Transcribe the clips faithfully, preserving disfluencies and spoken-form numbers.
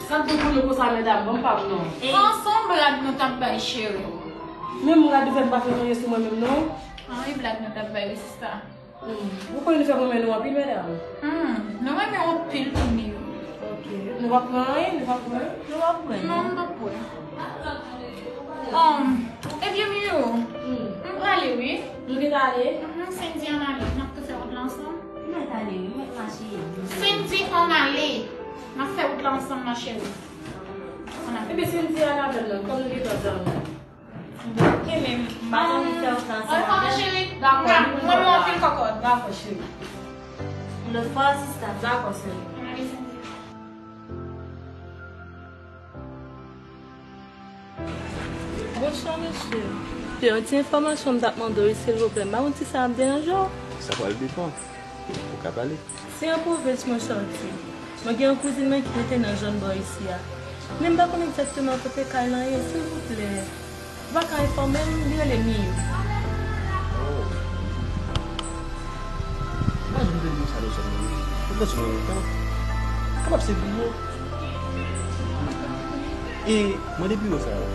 Sa k gen pou nou konsa, medam? Ban m pa non. Ansanm blag nou t ap bay, cheri. Menm rad ouvè m pa fè anyen sou mwen menm non. Anyen blag nou t ap bay, wi, sista. Hmm. Ou konnen nou fè mwen renmen nou anpil, medam. Hmm. Nou renmen w anpil tou, Miyou. Ok. Nou pa pran anyen, nou pa pran. Nou pa pran. Non, nou pa pran. Um, ebyen, Miyou, hmm, m prale, wi. Nou gentan ale? Mhm, Cindy, ann ale. N ap tou fè wout la ansanm. Mèt ale, wi, mèt mache. Cindy, ann ale. N ap fè wout la ansanm, ma chérie. Ann ale. Ebyen, Cindy, ann avè l non, kòm nou gentan zanmi. Ok, men m pa konn fè wout la ansanm avè l. Ansanm, cheri. Dakò, mwen, mwen anpil kòkòt. Dakò, cheri. Yon lòt fwa, sista. Dakò, cheri. Ann ale, Cindy. Bonswa, mesye. Yon ti enfòmasyon m t ap mande w, silvouplè. M pa konn si sa ap deranje w. Sa pral depann. Ou ka pale. Se an pwovens mwen sòti. Mwen gen yon kouzin mwen ki rete nan zòn bò isi a. Men m pa konn egzakteman kote kay lan ye, silvouplè. Ou pa ka enfòme m, li rele Miyou. Oh. Mwen jwenn de moun sa nan zòn nan. Ou prese mwen lontan. Kapab se Miyou. E mande biwo sa yo.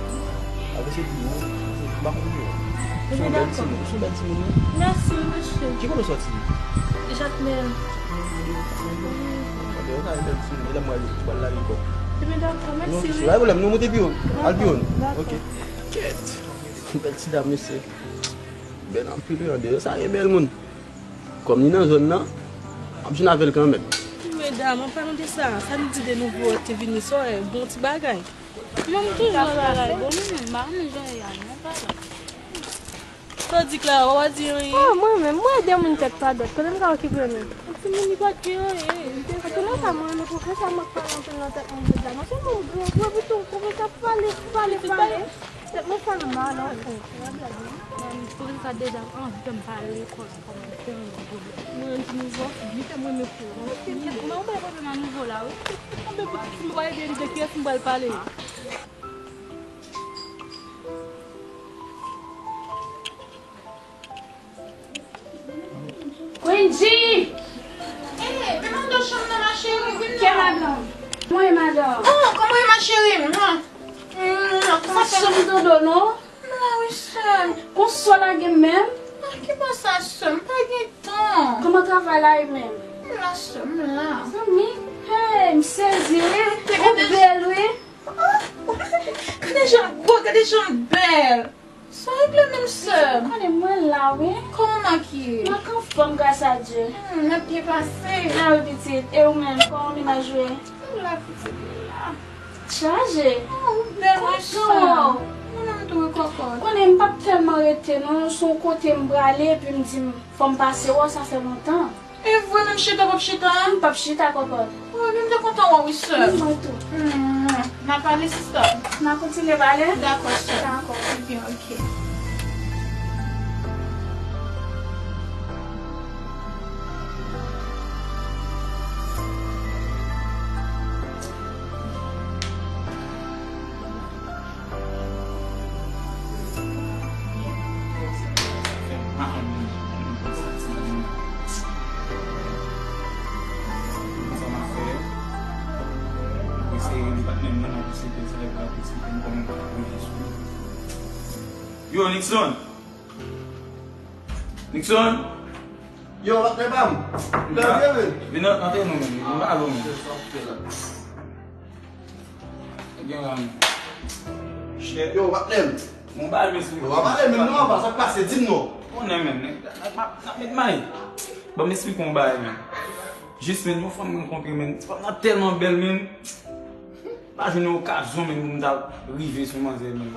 Avan se biwo, m pa konn biwo. Se yon bèl timoun, se yon bèl timoun, wi. Mèsi, mesye. Ki kote w sòti? Jakmèl. Ebyen, ou ka yon bèl timoun, e lè m wè ou pral lage kò. Ebyen, dakò, mèsi, wi. Non, pa gen pwoblèm, nou monte biwo. Al biwo nou. Dakò. Ok. Kèt. Bèl ti dam, mesye. Bèl anpil, wi, andeyò sa gen bèl moun. Kòm li nan zòn nan, m ap jwenn avè l kanmenm. Medam, an palan de sa, sa nou di de nouvo te vini sa, bon ti bagay. Mwen, m toujou wè bagay bon, men m pa renmen jan l ye a non, papa. Sa w di, Clara, w pa di anyen? Oh, mwen menm, mwen de moun tèt pa dwat, kote m ka okipe nou? Yon timoun li pa t gen anyen. Antouka, mwen renmen pwofesè a, mwen k pale anpil nan tèt mwen deja. Mwen se moun gwo, gwo bouton, pwofesè ap pale, pale, pale. Tèt mwen fè m mal anfen. Mwen, pwofesè sa deja anvi fè m pa lekòl ankò, mwen fè yon gwo pwoblèm. Mwen di nouvo, li fè mwen renmen kou. Mwen, mwen bay pwoblèm a nouvo la, wi. Anben pitit, si m pa ede li, de kiyès m pral pale? Wendy! Eh, men manda w chanm nan, ma chérie, vin la. Ke madanm? Mwen, madanm. Oh, kòman w ye, ma chérie? Mwa. Mwa, kòman sa fè? Sa chanm dodo, non? M la wi, sè m. Konsa w lage m menm? Ah, ki bò sa, sè m? Pa gen tan. Kòman travay la ye menm? M la, sè m, m la. Zanmi, hey, m sezi wi. Ou bèl wi. Oh, gade jan l gwo, gade jan l bèl. Sa regle menm, sè m. Ou konnen mwen la wi. Kòman w makiye? M ak anfòm, gras a Dye. Hmm, n ap byen pase. Ah wi pitit, e ou menm, kòman menaj ou ye? M la, pitit, m la. Chaje. Oh, ou bèl wi, sè m. Kontan wè w. Mwen menm tou wi, kòkòt. Konnen m p ap tèlman rete non, se yon kote m prale epi m di m fò m pase wè w, sa fè lontan. E vre, menm chita w p ap chita? M p ap chita, kòkòt. Oh, ebyen m te kontan wè w wi, sè m. Mwen tou. Hmm, n a pale, sista. N a kontinye pale? Dakò, sè m. Dakò. Ebyen, oke. Yo, Nixon! Nixon! Yo, patnè pa m. Vin nan, vin nan, antre non, men. Vin pale non, men. Gen la, men. Chè. Yo, patnè m. Bon, ba, mesye. Yo, pa pale menm non, apa sa k pase, di m non. Konnen, men, nèg, n ap, n ap met may. Ban m esplike w yon bagay, men. Jis, men, yon fanm m rankontre, men. Fanm nan tèlman bèl, men. Pa jwenn yon okazyon, men, pou m ta rive sou manzè, men.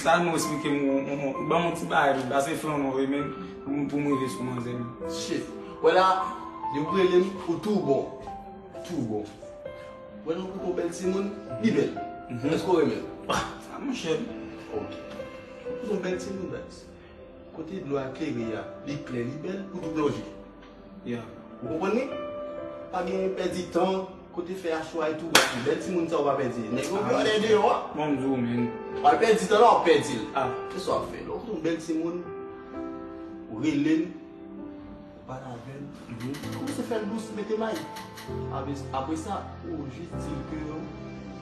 Sa nou esplike m, yon, yon, yon, ban m yon ti bagay, men, pase flan non, men, pou m, pou m rive sou manzè, men. Shit. Wè la, depi w rele m, ou tou bon. Tou bon. Wè nou kote yon bèl timoun, li bèl. Mhm. Èske w renmen l? Ah, sa, monchè. Ok. Kote yon bèl timoun, guys. Kote dlo a klere a, li klè, li bèl, ou tou plonje. Yeah. Ou konprann li? Pa gen pèdi tan, kote fè a cho a e tou, bèl timoun sa ou pa pèdi. Nèg yo vle anlè deyò a. Bon, m di w, men. Pa pèdi tan la, w ap pèdi l. Ah. Se sa w ap fè. Lè w kote yon bèl timoun, ou rele l, ou pale avè l. Mhm. Kòmanse fè l dous, mete may. Apre, apre sa, ou jis di l ke,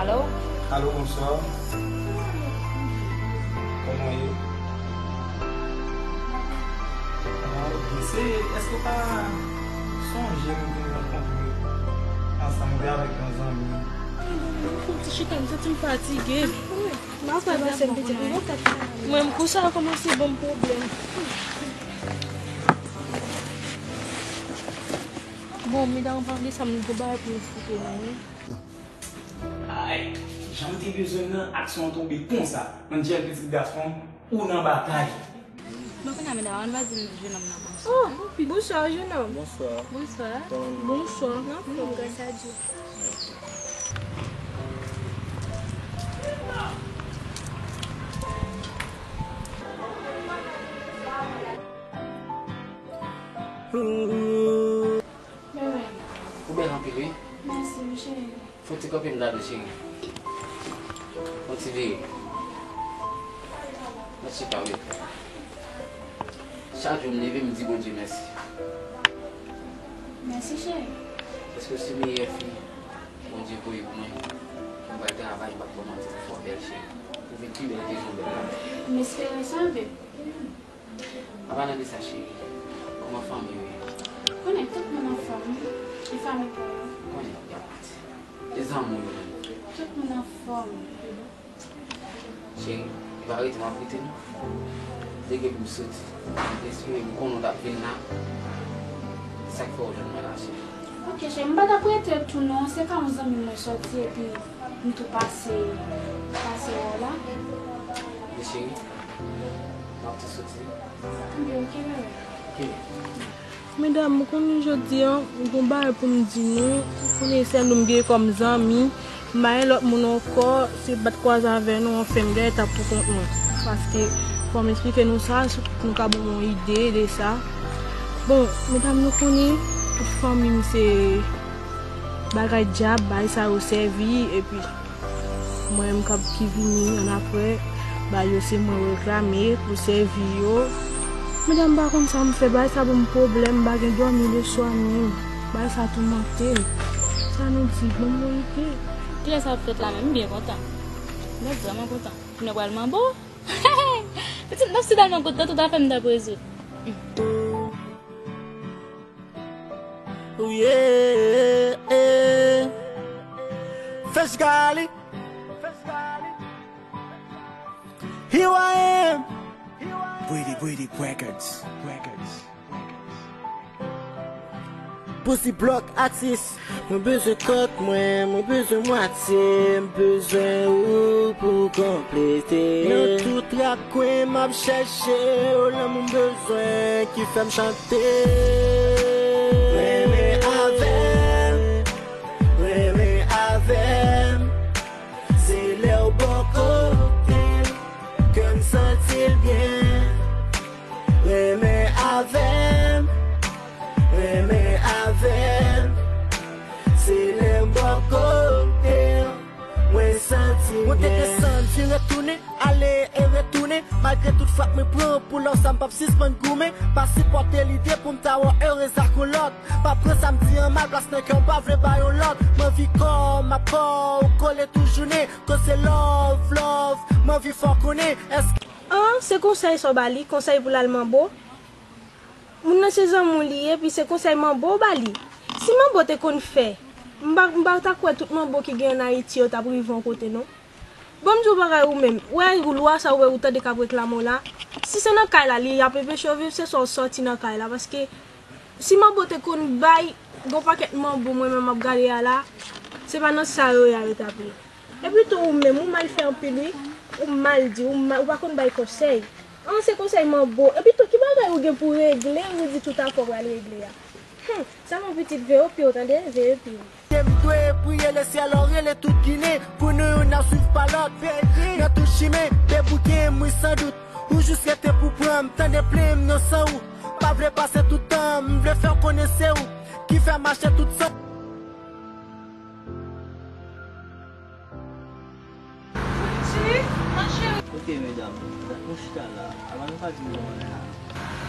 Alo? Alo, bonswa. Kòman w ye? Ah, ok. Se, èske w pa sonje nou te rankontre ansanm, ou te avèk yon zanmi? Mwen fè yon ti chita, m santi m fatige. Mwen pa pase m pitit, mwen tèt. Mwen, m kou sa a kòmanse ban m pwoblèm. Bon, medam, pa bliye sa, m gen bagay pou m eksplike nou, wi. Ay, jan m te bezwen l nan, aksyon an tonbe konsa. Angel, pitit gason m, ou nan batay. Bon, kounye a, medam, ann va di jenòm nan bonswa. Oh, bonswa, jenòm. Bonswa. Bonswa. Kòman nou ye? Bonswa. Nou anfòm, gras a Dye. Bebe. Ou bèl anpil, wi. Mèsi, wi, cheri. Fè yon ti kanpe m gade w, cheri. Yon ti vire. Mèt chita, wi. Chak jou m leve, m di Bondye mèsi. Mèsi, cheri. Paske w se meyè fi Bondye voye pou mwen. Pou m bay travay, m p ap ba w manti, pou fè w bèl, cheri. Pou vin pi bèl ke jan w bèl la. M espere sa, bebe. An palan de sa, cheri, kòman fanmi yo ye? Konnen tout moun anfòm, wi. E fanmi pa w? Konnen y ap pati. E zanmi w yo menm? Tout moun anfòm. Cheri, e pa rete m ap rete non. Te gen pou m soti. M te espere, m konnen w t ap vin la. Se sa k fè w jwenn mwen la, cheri. Ok, cheri, m pa t ap rete tou non. Se ka yon zanmi mwen soti epi m tou pase, pase wè w la. Men cheri, m ap tou soti. Ebyen, ok, bebe. Ok. Medam, ou konnen jodi a, m gen yon bagay pou m di nou. Ou konnen sèl nou m gen kòm zanmi. M pa gen lòt moun ankò. Se bat kwaze avè nou, anfen, m gen etap pou kont mwen. Paske, fò m eksplike nou sa, si nou ka ban m yon ide de sa. Bon, medam, nou konnen, tout fanmi m se bagay dyab, bagay sa yo sèvi, epi mwen menm k ap ki vini annapre, ba yo se mwen reklame pou sèvi yo. Medam, m pa konn sa m fè, bagay sa ban m pwoblèm, m pa gen dòmi leswa menm. Bagay sa toumante m. Sa nou di, ban m yon ide. Kilè sa ap fèt la menm? M byen kontan. Mwen vrèman kontan. Jounen pral manbo. Pitit, m t ap si tèlman kontan, tout afè m t ap rezoud. Ooh, yeah, yeah. Fish Gully. Here I am. Brady, Brady Records. Records. Boozy Block Artist. Mwen bezwen kòk mwen, mwen bezwen mwatye, m bezwen ou pou konplete. Nan tout rakwen m ap chèche w, lanmou m bezwen ki fè m chante. Renmen avè m, renmen avè m, se lè w bò kote m ke m santi l byen. Renmen avè m, renmen avè m, se lè m bò kote w, mwen santi m byen. Mwen te desann, vire tounen, ale e retounen. Malgre tout frap mwen pran pou lòv sa, m p ap sispann goumen. Pa sipòte lide pou m ta wè w erez ak yon lòt. Pa pran sa m di an mal, plas nan kè w pa vle bay yon lòt. M anvi kò w, m ap kò w, kole tout jounen. Koze love, love, m anvi fè w konnen. Èske Ah, se konsèy sa w ba li, konsèy pou l al manbo? Moun nan se zanmi w li ye, epi se konsèy manbo w ba li. Si manbo te konn fè, m pa, m pa ta kwè tout manbo ki gen ann Ayiti yo t ap rive yon kote, non. Ban m di w bagay ou menm, ou wè lwa sa ou wè ou tande k ap reklame w la, si se nan kay la li ap enpeche w viv, se swa w sòti nan kay la, paske si manbo te konn bay, gon pakèt manbo mwen menm m ap gade a la, se pa nan sa yo ye a yo t ap ye. Epi tou ou menm, ou mal fè anpil wi, ou mal di, ou mal, ou pa konn bay konsèy. An, se konsèy manbo. Epi tou, ki bagay ou gen pou regle, ou di tout afè w pral regle a? Hum, sèlman pitit veye w pye w, tande? Veye pye w. M dwe priye lesyèl, rele tout Ginen, pou nou youn ap swiv pa lòt. Nan tout chimen, debouke m, wi, san dout. Ou jis rete pou pran m, tande plenn m, non, san ou. Pa vle pase tout tan, m vle fè w konnen se ou ki fè m achte tout san. Ti, ma chérie. Ok, medam, dat nou chita la, apa nou pa di nou la.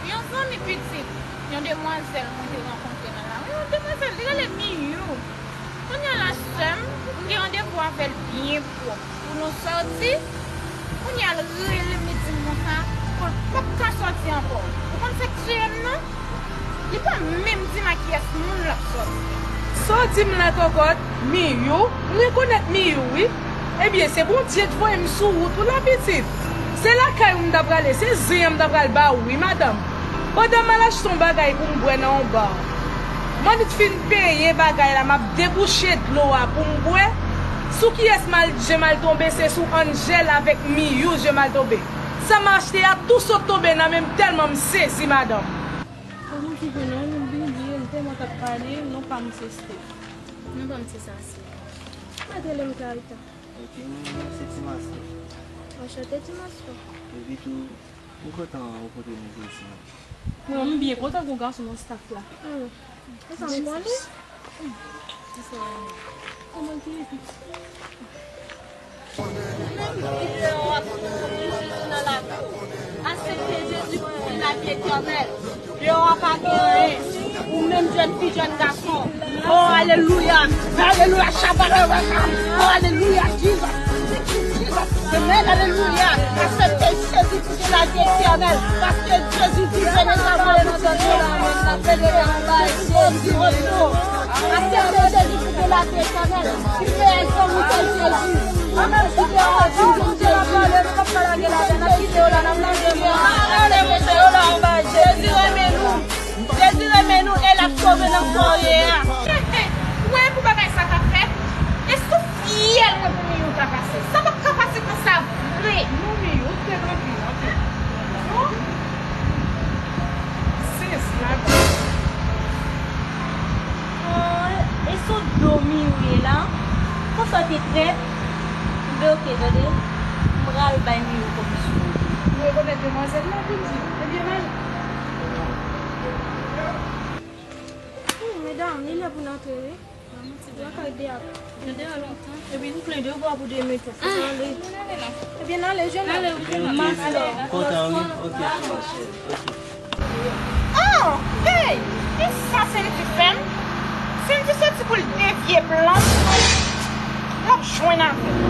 Yon zanmi pitit, yon demwazèl mwen te rankontre nan lari, yon demwazèl, li rele Miyou. Kounye a la, sè m, m gen randevou avè l byen pwòp. Pou nou sòti, kounye a l rele m, li di m konsa, ke l p ap ka sòti ankò. Ou konn sa k tiye m, non? Li pa menm di m ak kiyès moun l ap sòti. Sa w di m la, kòkòt? Miyou? M rekonèt Miyou, wi. Ebyen, se Bondye t voye m sou wout ou la, pitit. Se lakay ou m ta prale, se zen an m ta pral ba ou, wi, madanm. Pandan m al achte yon bagay pou m bwè nan yon ba, m annik fin peye bagay la, m ap debouche dlo a pou m bwè. Sou kiyès m al, je m al tonbe? Se sou Angel avèk Miyou je m al tonbe. Sa m achte a tou sot tonbe nan men m, tèlman m sezi, madanm. Ou konn ki fè non, nou bliye, m tèlman t ap pale, non pa m se Steph. Non pa m se Sassy. Mwen rele m Clarita. Ok, mwen se Ti Master. Anchante, Ti Master. Epi tou, m kontan rankontre nou jodi a. Mwen, m byen kontan gen yon gason nan staff la. Hmm. Konsa m konnen. Kòman l te ye, pitit? Ou menm ki deyò a, pou nou nan lakou. Aksepte Jezi pou gen lavi etènèl. Deyò a pa gen anyen. Ou menm jèn fi, jèn gason. Oh, alelouya. Alelouya. Shabbat. Oh, alelouya. Jesus. Jesus. Amen. Alelouya. Aksepte Jezi pou gen lavi etènèl. Paske Jezi di, venez à moi, tout le monde. Venez à moi. Jezi revenu. Aksepte Jezi pou gen lavi etènèl. Li meyè zanmi ke Jezi. Ou menm ki deyò a, di Jezi. Jezi renmen nou. Jezi renmen nou e l ap sove n ankò ye a. Ou wè pou bagay sa ka fèt? E sou fyèl mwen pou Miyou ta pase. Sa p ap ka pase konsa vre. Non, Miyou, ou te anpil, anpil. Non? Sezi, madanm. Oh, e sou do Miyou ye la? Konsa w te trèt? Enben, oke, tande. M pral bay Miyou komisyon. Ou rekonèt demwazèl la, vin di. Ebyen, mal. Hmm, medam, li lè pou n antre, wi. Lakay de ap. Nou deyò lontan. Epi nou plen de bwa pou demen tou. Fò n ale. Ebyen, n ale, jèn. Ale, wi, jèn. M kontan, wi. Ok, sa mache. Ok. Oh, hey! E sa Sendy fè m? Sendy soti pou l devye plan m. L ap jwenn avè m.